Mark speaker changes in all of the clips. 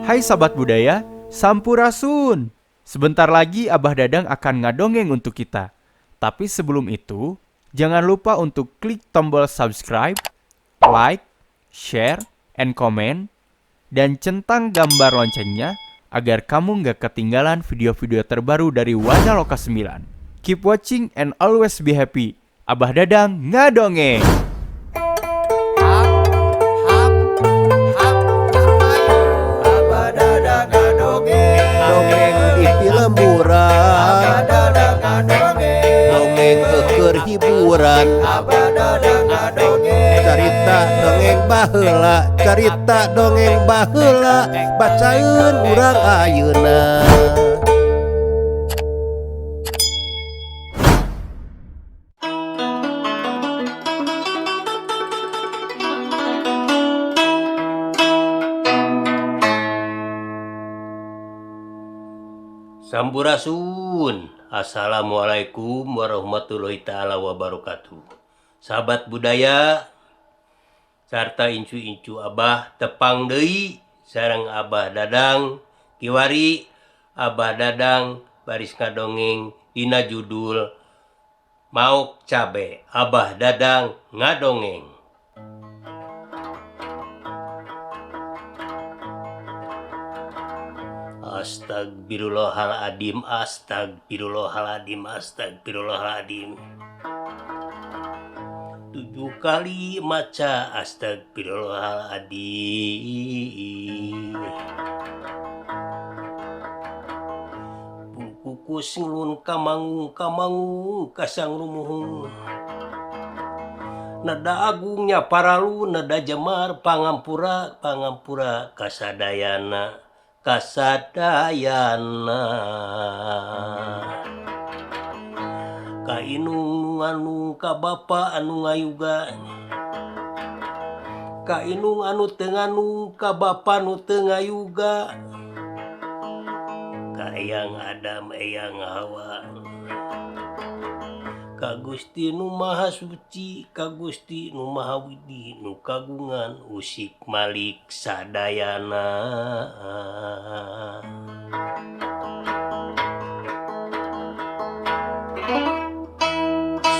Speaker 1: Hai sahabat budaya, Sampurasun. Sebentar lagi Abah Dadang akan ngadongeng untuk kita. Tapi sebelum itu, jangan lupa untuk klik tombol subscribe, like, share, and comment, dan centang gambar loncengnya agar kamu nggak ketinggalan video-video terbaru dari Wanaloka 9. Keep watching and always be happy. Abah Dadang ngadongeng.
Speaker 2: Hap, hap, hap, Abah Dadang ngadongeng.
Speaker 3: Dongeng di pilemburan.
Speaker 2: Abah Dadang ngadongeng.
Speaker 3: Dongeng keur hiburan.
Speaker 2: Abah Dadang ngadongeng.
Speaker 3: Carita dongeng baheula, carita dongeng baheula, bacaeun urang ayeuna.
Speaker 4: Sampurasun. Assalamualaikum warahmatullahi taala wabarakatuh. Sahabat budaya sarta incu-incu Abah tepang deui sareng Abah Dadang kiwari Abah Dadang baris ngadongeng dina judul Maok Cabe. Abah Dadang ngadongeng. Astagfirullahaladzim, astagfirullahaladzim, astagfirullahaladzim. 7 kali maca astagfirullahaladzim. Kukus ngelun kamangung kamangung kasang rumuhung. Nada agungnya paralu, nada jemar pangampura pangampura kasadayana kasadayana. Ka inung anu ka bapa anu ngayuga, ka inung anu teu nganu ka bapa nu teu ngayuga, ka eyang Adam eyang Hawa, ka Gusti nu Maha Suci, ka Gusti nu Maha Widi, nu kagungan usik malik sadayana.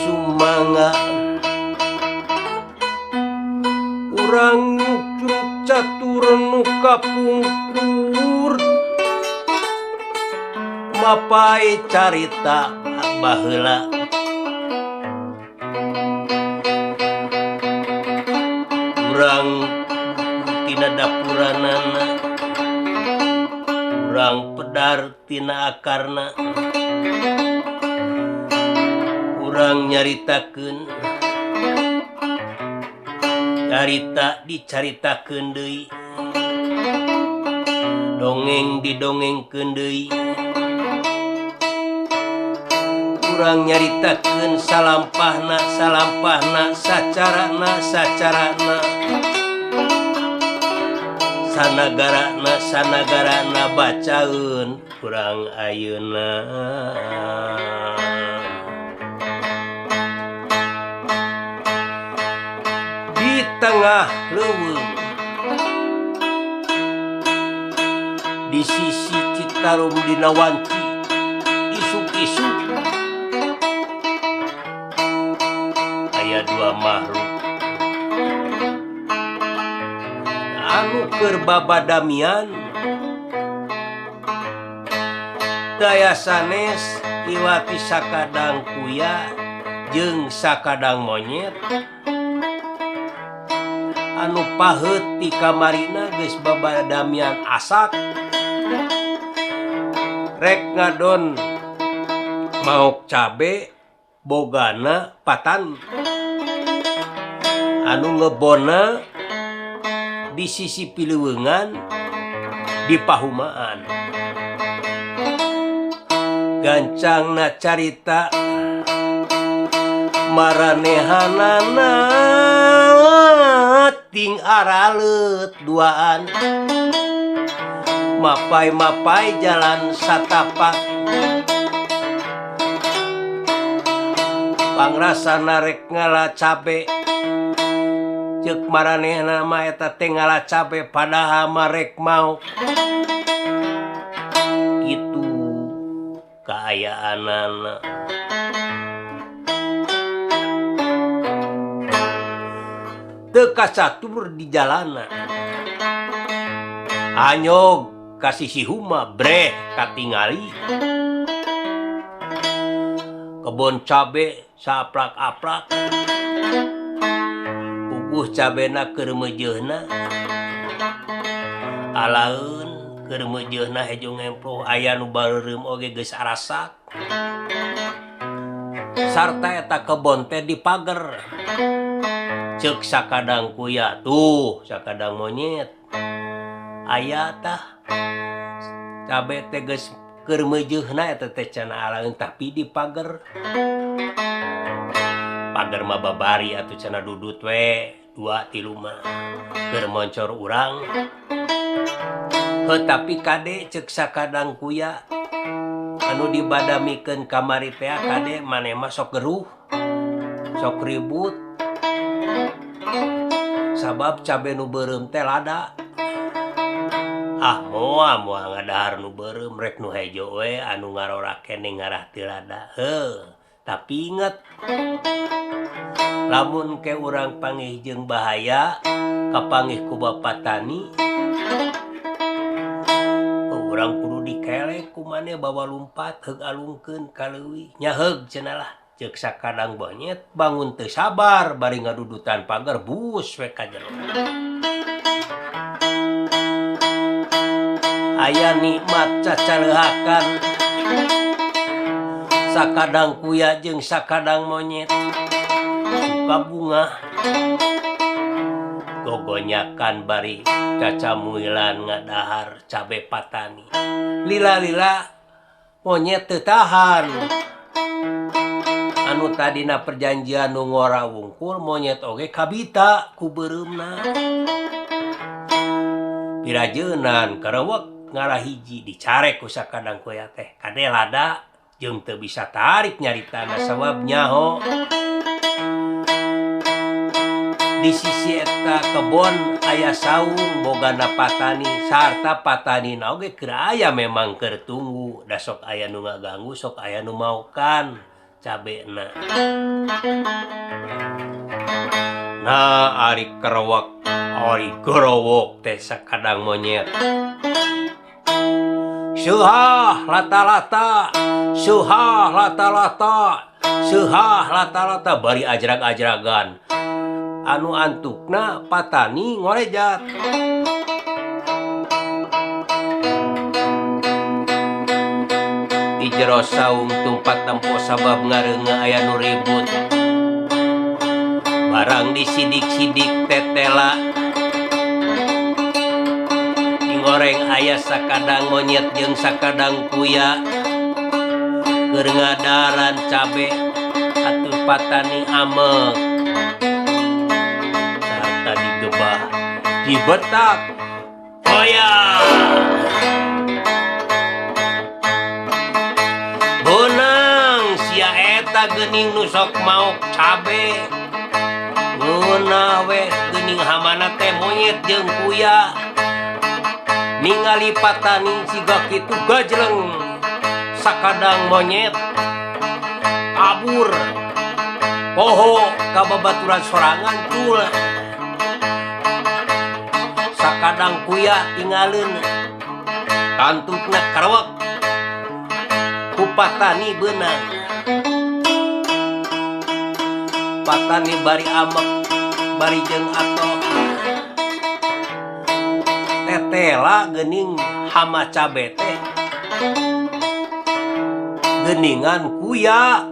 Speaker 4: Sumangga urang nyucruk catur nu kapungkur, mapai carita baheula. Urang tina dapuranana, urang pedar tina akarna, urang nyaritakeun carita dicaritakeun deui, dongeng didongengkeun deui, urang nyaritakeun salampahna salampahna sacarana sacarana sanagarana sanagarana bacaeun urang ayeuna. Di tengah leuweung, di sisi Citarum dina wanci isuk-isuk aya dua makhluk anu keur babadamian daya sanes iwati sakadang kuya jeung sakadang monyet anu paheut ti kamarina geus babadamian asak rek ngadon maok cabe bogana patan anu ngebona di sisi pileuweungan di pahumaan. Gancangna carita maranehanana ting araleut duaan, mapai-mapai jalan satapak, pangrasa narek ngala cabe Ceuk maranehna mah eta teh ngala cabe padahal mah rek maok. Kitu kaayaanana. Teu kacatur di jalana. Anyog ka sisi huma breh katingali. Kebon cabe saaprak-aprak. Puguh cabena keur meujeuhna. Alaeun keur meujeuhna hejo ngemploh aya nu bareureum oge geus arasak. Sarta eta kebon teh dipager. Ceuk sakadang kuya tuh sakadang monyet. Aya tah cabe teh geus keur meujeuhna eta teh cenah alaeun tapi dipager. Pager mah babari atuh cenah dudut we 2 3 mah keur moncor urang. Heuh tapi kade ceuk sakadang kuya anu dibadamikeun kamari teh kade maneh mah sok geruh sok ribut sabab cabe nu beureum teh lada. Ah moal moal ngadahar nu beureum rek nu hejo we anu ngarora keneh ngarah teu lada. Heuh tapi inget lamun ke urang panggih jeung bahaya kapanggih ku bapa tani urang kudu dikelek ku maneh bawa lumpat heug alungkeun ka leuwih nya heug cenah lah. Ceuk sakadang monyet bangun teu sabar bari ngadudutan pagar bus we ka jero. Aya nikmat cacaleuhakan sakadang kuya jeung sakadang monyet suka bunga gogonyakan bari cacamuilan ngadahar cabe patani. Lila-lila monyet teu tahan. Anu tadina perjanjian nu ngora wungkul monyet oge kabita ku beureumna. Pirajeunan karewek ngarah hiji dicarek ku sakadang kuya teh kade lada jeung teu bisa tarik nyaritana sabab nyaho. Di sisi eta kebon aya saung bogana patani sarta patanina oge keur aya memang keur tunggu da sok aya nu ngaganggu sok aya nu maokan cabena. Nah ari kerewek ari gerowok teh sakadang monyet. Seuhah lata-lata, seuhah lata-lata, seuhah lata-lata bari ajrag-ajragan. Anu antukna patani ngorejat. Di jero saung tumpat tempo sabab ngareungeun aya nu ribut. Barang disidik-sidik tetela. Ngoreng aya sakadang monyet jeung sakadang kuya. Keur ngadaran cabe atuh patani amek. Sarta digebah dibetak hoya. Beunang sia eta geuning nu sok maok cabe. Ngeunah we geuning hamana teh monyet jeung kuya. Ningali patani siga kitu gajleng sakadang monyet kabur poho ka babaturan sorangan cul. Sakadang kuya tingaleun tantutna karewek ku patani beunang. Patani bari amek bari jeung atoh tetela geuning hama cabe teh geuningan kuya.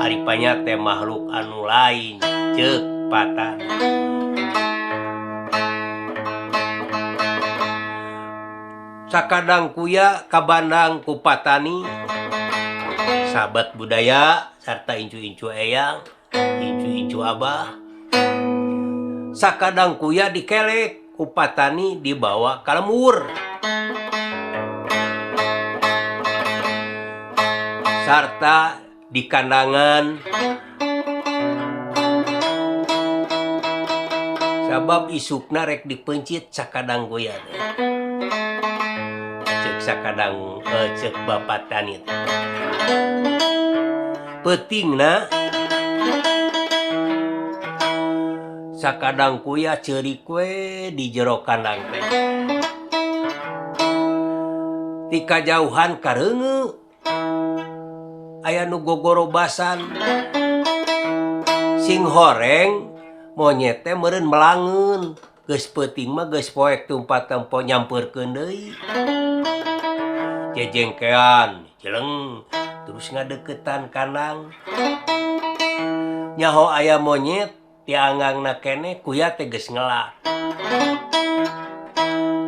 Speaker 4: Ari panya teh makhluk anu lain ceuk patani. Sakadang kuya kabandang ku patani sahabat budaya sarta incu-incu eyang incu-incu abah. Sakadang kuya dikelek ku patani dibawa ka lembur. Sarta di kandangan. Sabab isukna rek dipencit sakadang kuya teh. Cek sakadang cek bapak tani teh. Peutingna sakadang kuya ceurik we di jero kandang teh. Ti kajauhan kareungeu aya nu gogorobasan sing horeng monyet teh meureun melangeun geus peuting mah geus poek tumpat tempo nyampeurkeun deui jejengkean jeleng terus ngadeukeutan kandang nyaho aya monyet tiangangna keneh kuya teh geus ngelak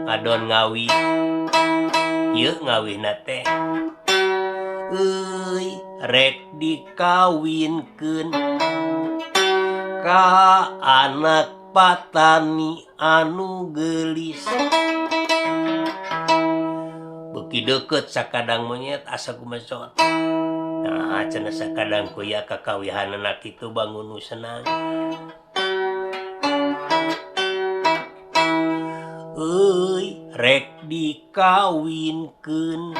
Speaker 4: ngadon ngawi ieu ngawihna teh euy rek dikawinkeun ka anak patani anu geulis beuki deukeut sakadang monyet asa gumesot. Nah cenah sakadang kuya kakawihanana kitu bangun nu senang. Euy rek dikawinkeun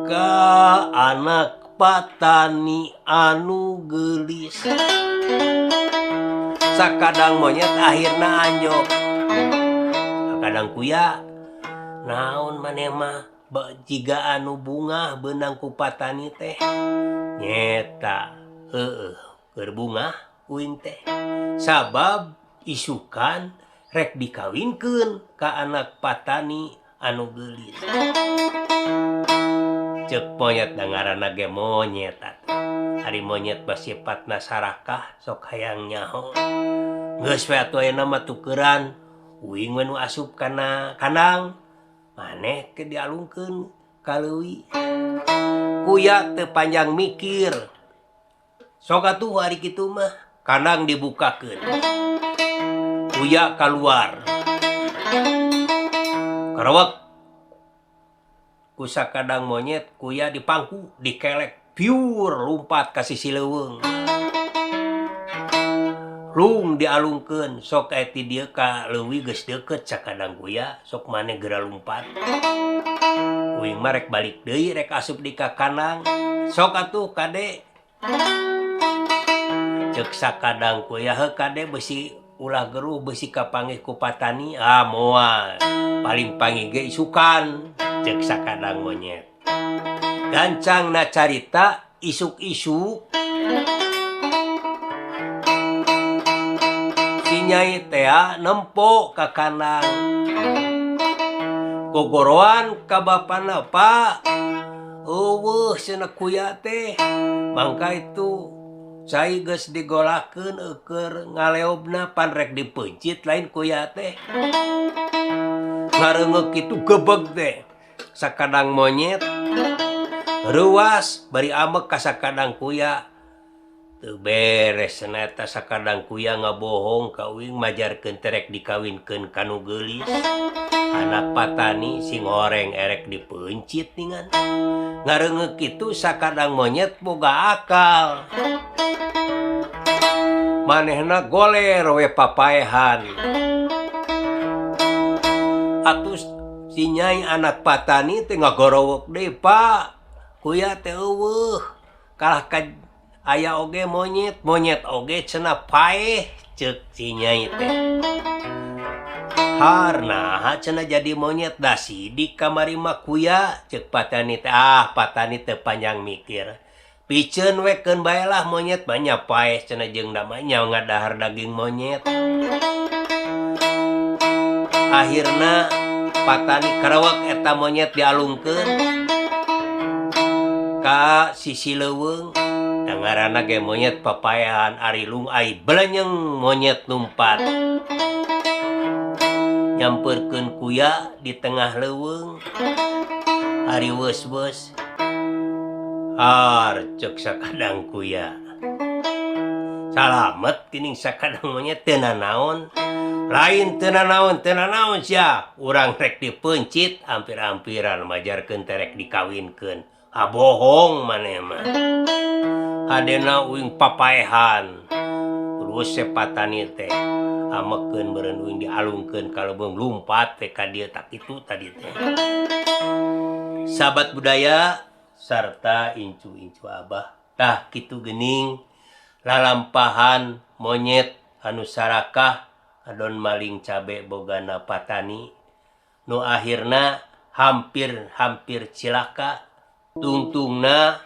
Speaker 4: ka anak patani anu geulis sakadang monyet akhirna anjog sakadang kuya naon maneh mah jiga anu bungah beunang ku patani teh nyeta heueuh keur bungah uing teh sabab isukan rek dikawinkeun ka anak patani anu geulis. Cek monyet da ngaranna ge monyet atuh. Ari monyet mah sipatna sarakah sok hayang nyaho. Geus we atuh ayeuna mah tukeran uing we nu asup kana kandang maneh ke dialungkeun ka leuwi. Kuya teu panjang mikir. Sok atuh ari kitu mah kandang dibukakeun. Kuya kaluar. Karewek ku sakadang monyet kuya dipangku dikelek piur lumpat ka sisi leuweung. Lung dialungkeun sok aya ti dieu ka leuwi geus deukeut sakadang kuya sok maneh geura lumpat. Uing mah rek balik deui rek asup di ka kandang sok atuh kade. Ceuk sakadang kuya heuh kade beusi ulah geruh beusi kapanggih ku patani ah moal paling panggih ge isukan. Cek sakadang monyet gancangna carita isuk-isuk si nyai tea nempo ka kandang gogoroan ka bapana pak eueuh cenah kuya teh mangka itu cai geus digolakeun eueur ngaleobna pan rek dipeuncit lain kuya teh ngareungeuk kitu gebeg teh sakadang monyet reuas bari amek ka sakadang kuya teu beres cenah eta sakadang kuya ngabohong ka uing majarkeun teh rek dikawinkeun ka nu geulis anak patani sing horeng erek dipeuncit ningan ngareungeuk kitu sakadang monyet boga akal manehna goler we papaehan atuh si nyai anak patani teh ngagorowok deui pak kuya teh eueuh kalah ka aya oge monyet monyet oge cenah paeh ceuk si nyai teh harnaha cenah jadi monyet da sidik kamari mah kuya ceuk patani teh ah patani teh panjang mikir piceun we keun bae lah monyet mah nya paeh cenah jeung namanya ngadahar daging monyet akhirna patani karawak eta monyet dialungkeun ka sisi leuweung da ngaranna ge monyet papaehan ari lung ai belenyeng monyet lumpat nyampeurkeun kuya di tengah leuweung ari weus-weus har ceuk sakadang kuya salamet geuning sakadang monyet teu nanaon lain teu nanaon sia urang rek dipeuncit ampir-ampiran majarkeun teh rek dikawinkeun ah bohong maneh mah Hadena uing papaehan terus sepatani teh amekeun meureun uing dialungkeun ka leuweung lumpat teh ka dieu tak kitu tadi teh. Sahabat budaya sarta incu-incu Abah tah kitu geuning lalampahan monyet anu sarakah adon maling cabe bogana patani nu akhirna hampir-hampir cilaka tungtungna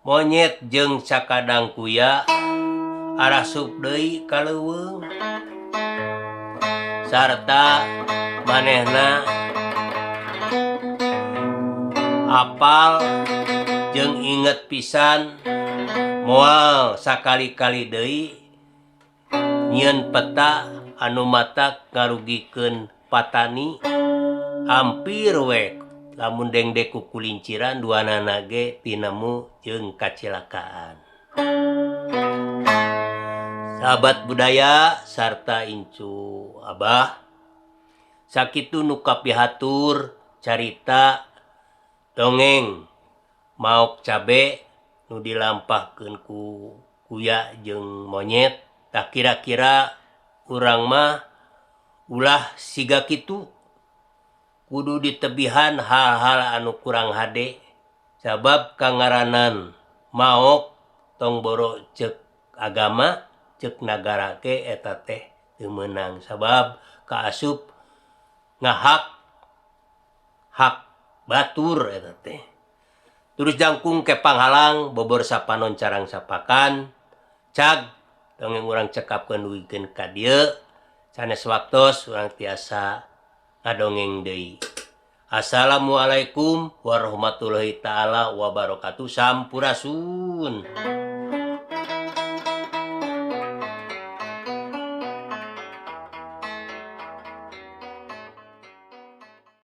Speaker 4: monyet jeung cakadang kuya arasup deui ka leuweung sarta manehna apal jeung inget pisan moal sakali-kali deui nyieun peta anu matak ngarugikeun patani hampir we lamun dengdek ku kulinciran duanana ge tinemu jeung kacilakaan. Sahabat budaya sarta incu Abah sakitu nu kapihatur carita dongeng maok cabe nu dilampahkeun ku kuya jeung monyet. Tah kira-kira urang mah ulah siga kitu kudu ditebihan hal-hal anu kurang hade sabab kangaranan maok tong boro cek agama cek nagara ge eta teh teu meunang sabab kaasup ngahak hak batur eta teh. Terus jangkung ke panghalang bobor sapanon carang sapakan cag dongeng urang cekapkeun dugikeun ka dieu sanes waktos urang tiasa ngadongeng deui. Assalamualaikum warahmatullahi taala wabarakatuh. Sampurasun.